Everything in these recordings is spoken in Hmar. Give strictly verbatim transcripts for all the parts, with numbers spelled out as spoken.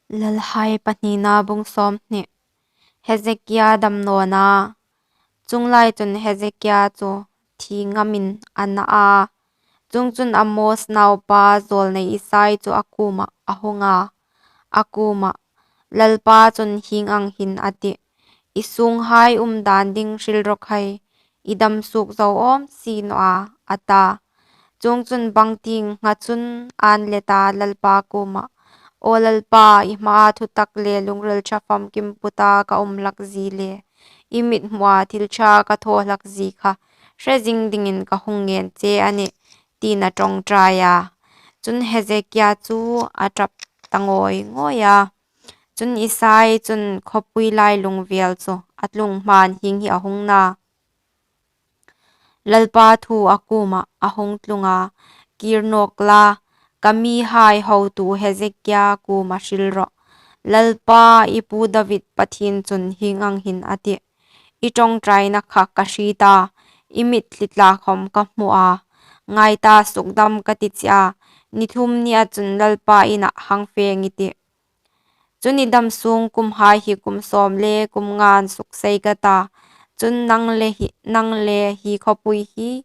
Lalhai pahnina bung sawmhni. Hezekia damnawna. Chuong lai chun Hezekia chu thi ngamin a na a. Chuongchun Amoz naupa zawlnei Isai chu a kuomah a hung a, a kuomah, Lalpa chun hieng ang hin a tih, I sunghai um dan ding hril rawh khai, i dam suok zo awm si naw a, a ta. Chuongchun bang tieng ngha chun an let a Lalpa kuomah, Aw Lalpa, i hmaa thutak le lungril ṭha famkim puta ka um hlak zie le i mithmua thil ṭha ka thaw hlak zie kha hre zing dingin ka hung ngen che a nih, tiin a ṭawngṭai a. Chun Hezekia chu a ṭap ta ngawi ngawi a. Chun Isai chun khawpui lailung vel chu a tlung hmain hieng hi a hung na. Lalpa thu a kuomah a hung tlung a, Kir nawk la, ka mihai hotu Hezekia kuomah hril rawh, Lalpa i pu David Pathien chun hieng ang hin a tih, I ṭawngṭaina kha ka hriet a, i mitthli tla khawm ka hmu a. Ngai ta, sukdam ka ti che a, ni thum nia chun Lalpa inah hang fe i tih. Chun i dam sung kumhai hi kum sawm le kum ngain suksei ka ta. Chun nang le hi, nang le hi khawpui hi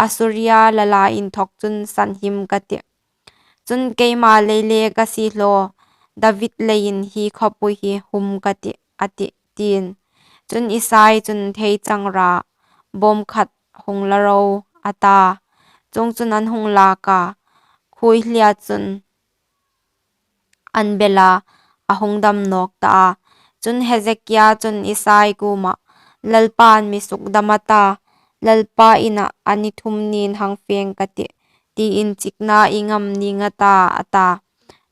Assuria lala inthawk chun sanhim ka tih. Chun keima lei le ka siehlaw David leiin hi khawpui hi hum ka tih, a tih, tiin. Chun Isai chun theichang ra bawm khat hung la ro, a ta. Chuongchun an hung lak a, khuoihlia chun an bel a, a hung dam nawk ta a. Chun Hezekia chun Isai kuomah, Lalpa'n mi sukdam a ta, Lalpa inah a ni thum niin hang fe ka tih, ti inchikna i ngam ning a ta, a ta.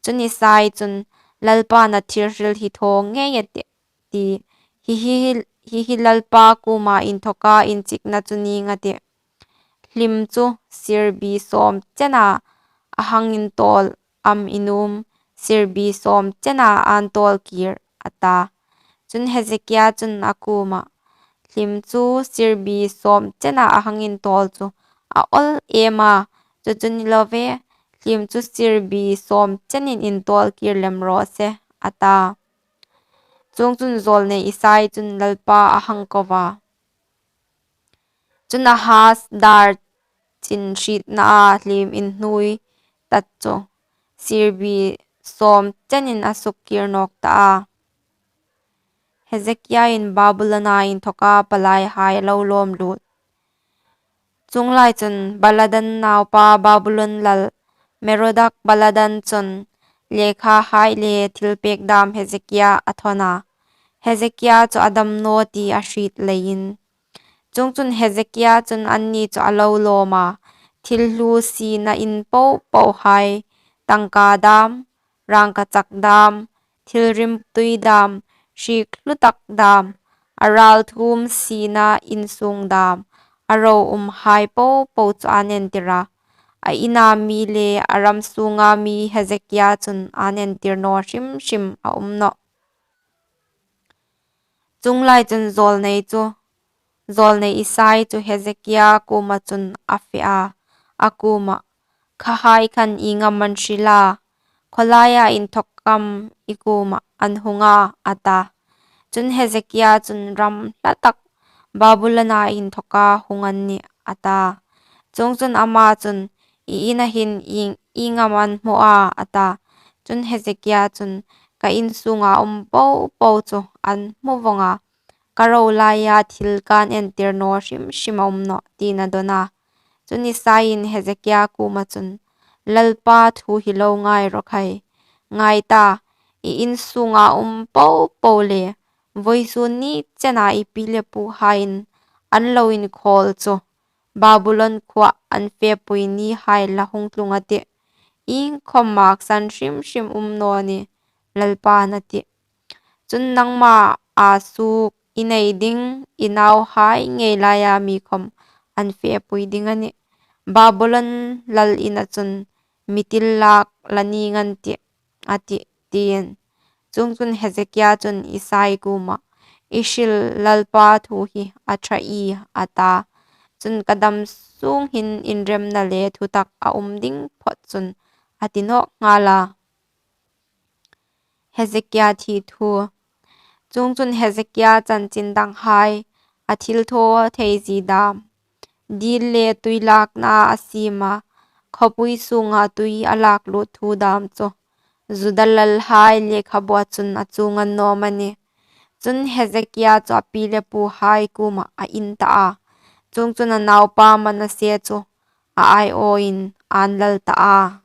Chun Isai chun, Lalpa'n a thil hril hi thaw ngei a tih, ti, hi hi, hi hi Lalpa kuoma inthawka inchikna chu ning a tih, Hlim chu sirbi sawm chena a hang intawl am i nuom, sirbi sawm chena an tawl kir, a ta. Chun Hezekia chun a kuomah, Hlim chu sirbi sawm chena a hang intawl chu a awl em a, chu chu ni lo ve, hlim chu sirbi sawm chenin intawl kir lem raw se, a ta. Chuongchun zawlnei Isai chun Lalpa a hang ko a. Chun Ahaz dar chin hrietna a hlim inhnuoi tak chu sirbi sawm chenin a suk kir nawk ta a. Hezekia in Babulona inthawka palaihai a lo lawm lut. Chuong lai chun Baladan naupa Babulon lal Merodak Baladan chun lekhahai le thilpek dam Hezekia a thawn a. Hezekia chu a dam naw ti a hriet leiin. Chuongchun Hezekia chun anni chu a lo lawm a, thil hlu siena in po pohai, tangka dam, rangkachak dam, thil rimpui dam, hriek hlu tak dam, a ralthuom siena insung dam, a ro umhai po po chu an entir a. A ina mi le a ram sunga mi Hezekia chun an entir naw hrim hrim a um nawh. Chuong lai chun zawlnei chu, zawlnei Isai chu Hezekia kuoma chun a fe a, a kuomah, Khahai khan ieng am an hril a, khawlaia inthawk am i kuomah an hung a, a ta. Chun Hezekia chun, Ram hla tak Babulona inthawka hung an nih, a ta. Chuongchun ama chun, I ina hin ieng, ieng am an hmu a, a ta. Chun Hezekia chun, Ka insunga um po po chu an hmu vong a, ka ro laia thil kan entir naw hrim hrim a um nawh, tiin a dawn a. Chun Isaiin Hezekia kuoma chun, Lalpa thu hi lo ngai raw khai. Ngai ta, i insunga um po po le, vawisun ni chena i pi le puhaiin an lo inkhawl chu Babulon khuoa an fepui nihai la hung tlung a tih. Iengkhawm maksan hrim hrim um naw ni, Lalpa'n a tih. Chun nangmaa suok i nei ding i nauhai ngei laia mi khawm an fepui ding a nih. Babulon lal ina chun mi til lak la ning an tih, a tih, tiin. Chuongchun Hezekia chun Isai kuomah, I hril Lalpa thu hi a ṭha ie, a ta. Chun ka dam sung hin inremna le thutak a um ding phawt chun a ti nawk nghal a. Hezekia thi thu. Chuongchun, Hezekia chanchin danghai, a thilthawtheizie dâm, dil le tui lâkna a siem a, khawpui sûnga tui a lâklût thu dâm chu Juda lalhai inlal chun a chuong a ni naw am a nih? Chun, Hezekia chu a pi le puhai kuomah a in ta a; chuongchun, a naupa Manasse chu a aiawin ân lal ta a.